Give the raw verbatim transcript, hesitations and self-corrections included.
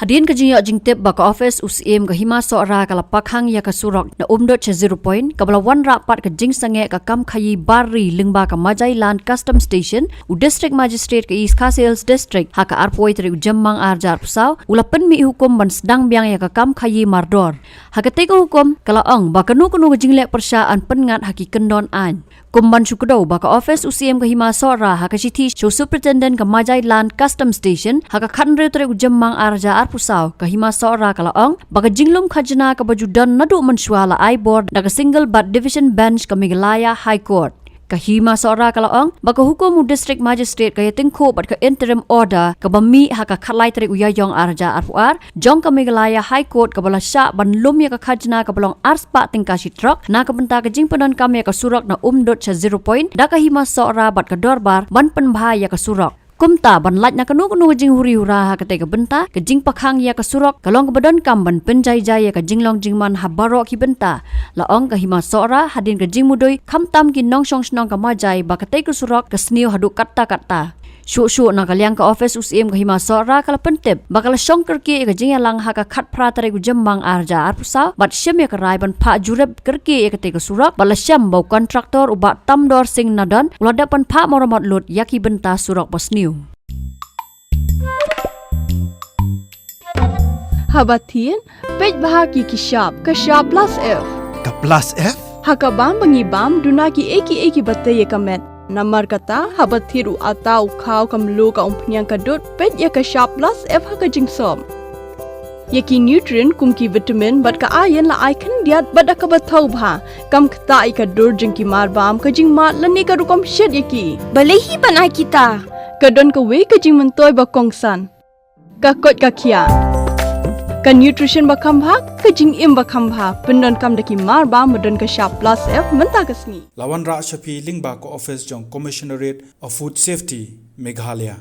Hadien ka jingïoh jingtip ba ka office u Syiem ka Hima Sohra ka la pakhang ïa ka surok na Umdut sha Zero Point, kaba la wanrah pat ka jingsangeh ka kam khaïi bar ri lyngba ka Majai Land Custom Station, u District Magistrate ka East Khasi Hills District, ha ka arphew tarik u Jymmang arhajar arphew saw, u la pynmih hukum ban sdang biang ïa ka kam khaïi mardor. Ha katei ka hukum, ka la ong ba kano kano ka jingleh pyrshah yn pynngat ha ki kyndon aiñ. Kum ban shu kdew ba ka office u Syiem ka Hima Sohra ha ka shithi sha u Superintendent ka Majai Land Custom Station, ha ka khathynriew tarik u Jymmang arhajar arphew saw, ka Hima Sohra ka la ong ba ka jinglum khajna kaba ju don naduh mynshuwa la ai bor da ka Single But Division Bench ka Meghalaya High Court. Ka Hima Sohra ka la ong ba ka hukum u District Magistrate ka ïatyngkhuh bad ka interim order kaba mih ha ka khatlai tarik u Ïaïong arhajar arphew ar, jong ka Meghalaya High Court kaba la shah ban lum ïa ka khajna kaba long arspah tyngka shi trok na ka bynta ka jingpyndonkam ïa ka surok na Umdut sha Zero Point da ka Hima Sohra bad ka dorbar ban pynbha ïa ka surok. Kumta ban lait na kano kano ka jinghuri hura ha katei ka bynta, ka jingpakhang ïa ka surok ka long kaba donkam ban pynjai jai ïa ka jinglong jingman ha baroh ki bynta. La ong ka Hima Sohra hadien ka jingmudui khamtam ki nongshong shnong ka Majai ba katei ka surok ka sniew haduh katta katta. Shuh shuh na ka liang ka office u Syiem ka Hima Sohra ka la pyntip ba ka la shong kyrkieh ïa ka jingïalang ha ka khatphra tarik u Jymmang arhajar arphew saw bad shim ïa ka rai ban phah jurip kyrkieh ïa katei ka surok bad la shem ba u kontraktor u Bah Tamdor Singh Nadon u la dep ban phah maramot lut ïa ki bynta surok ba sniew. Haba thied, peit bha ki ki shap, ka shap plus F. Ka plus F? Ha ka bam ba ngi bam, duna ki ei ki ei kiba tei ïa ka met. Namar kata, haba thied u atta, u khaw, ka mluh, ka umphniang, ka dud, peit ïa ka shap plus F ha ka jingsop. Ïa ki nutrient kum ki vitamin bad ka iron la ai khyndiat bad da kaba thaw bha. Kam ktah ïa ka dur jong ki marbam, ka jingmad lane ka rukom shet ïa ki. Balei hi ban ai kita? Ka don kawei ka jingmyntoi ba kongsan. Ka koit ka khiah. Ka nutrition ba kham bha, ka jingim ba kham bha. Pyndonkam da ki marbam ba don ka shap plus F mynta ka sngi. La wanrah sha phi lyngba ka office jong Commissionerate of Food Safety, Meghalaya.